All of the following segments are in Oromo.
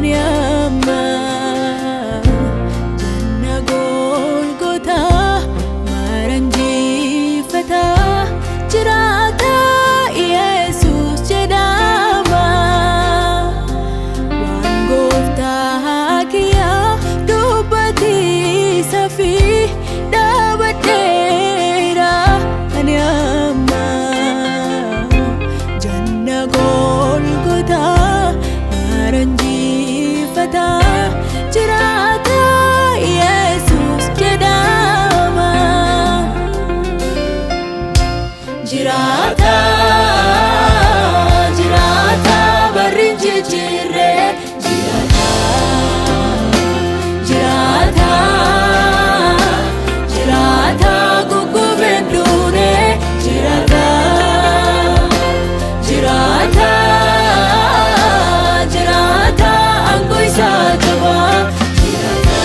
ani amma janna Golgotaa maranjifataa jiraata Yesuus jedhama. Waan gooftaa kiyyaa dubbatiisa fi dhaabadheera ani amma janna Golgotaa maranjifataa jiraata Yesuus jedhama. Jiraata, jiraata, barri jijjiirre jiraata, jiraata, jiraata, guggubeen duune jiraata, jiraata, jiraata, aangoo isaa jabaa jiraata,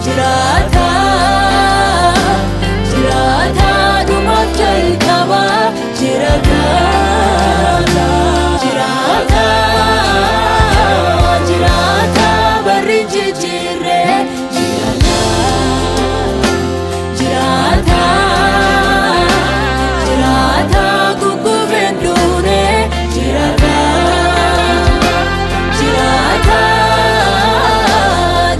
jiraata, jiraata, dhumaaf jalqaba jiraata, jiraata, jiraata, barri jijjiirre jiraata, jiraata, jiraata, guggubeen duune jiraata, jiraata,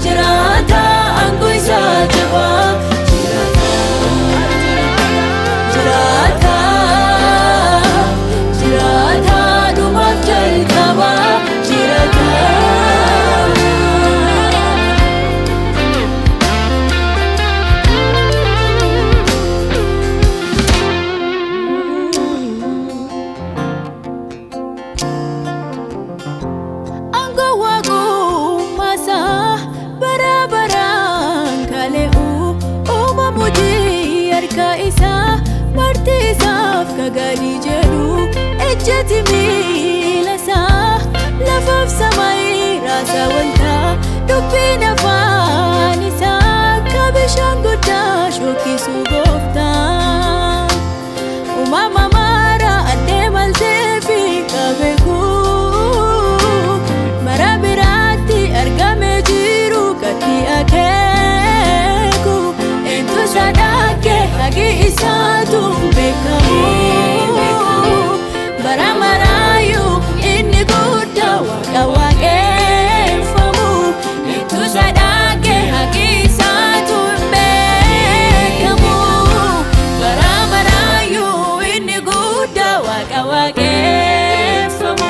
jiraata, aangoo isaa jabaa jiraata, jiraata, jiraata, dhumaaf jalqaba jiraata. Aangoo waaqummaa isaa bara baraan kale'u uumamu harka isaa marti isaaf kagalii jedhu ejjeti miila isaa lafaaf samayii raasa waltaa dubbiin afaan isaa akka bishaan guddaa shokkisu gooftaa. Uumama mara addee maltee fi qabeeku mara biraatti argamee jiru gatti akeeku eentu isa dhagge hagi isaatu beekamu bara maraayyuu inni guddaa waaqa waaqeffamu eentu isa dhagge hagi isaatu beekamu bara maraayyuu inni guddaa waaqa waaqeffamu.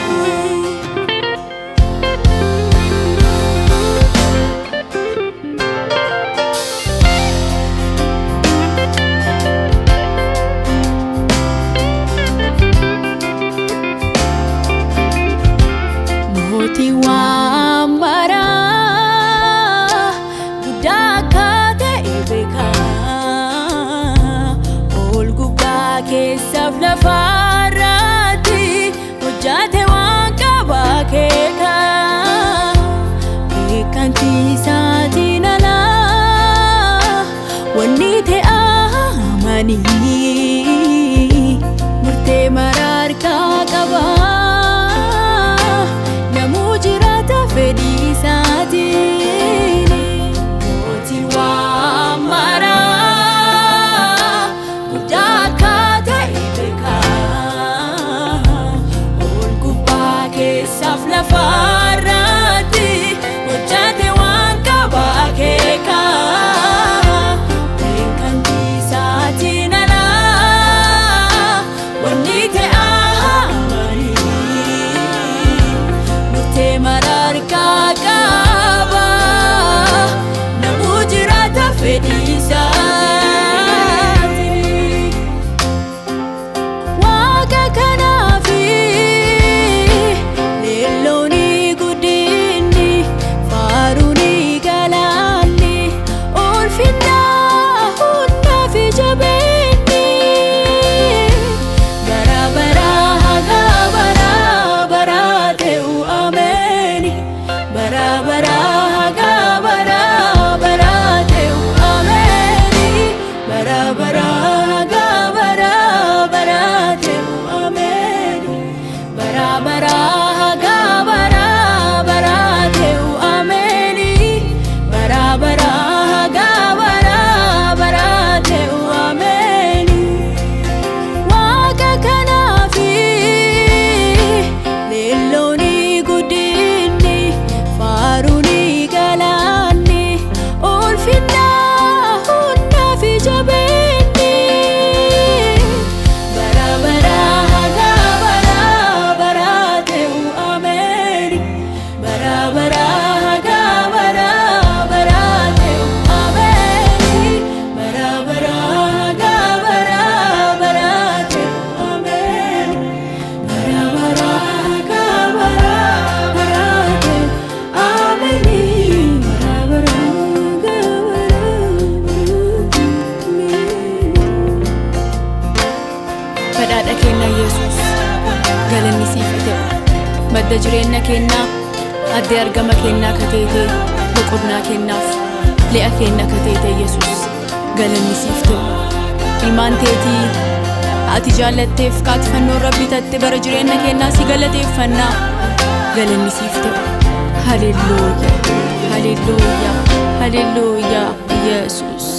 Mootii waan maraa guddaa akka ta'e beekaa ol gubbaa keessaaf lafarratti hojjate waan qaba keekaa beekantii isaatiin alaa wanni ta'e amanii murtee mara harkaa qaba. Namuu jiraata fedhii isaatiin. Mootii waan maraa guddaa akka ta'e beekaa. Badhaadha keenna Yesuus, galanni siif ta'u. Madda jireenya keenyaa, addee argama keenyaa kateetee, boqonnaa keenyaaf le'a keenya kateete Yesuus, galanni siif ta'u. Ilmaan teetii ati jaallatteef kaati fannoo irra bitatte bara jireenya keenyaa si galateeffannaa, galanni siif ta'u. Haleluuyaa, haleluuyaa, haleluuyaa Yesuus.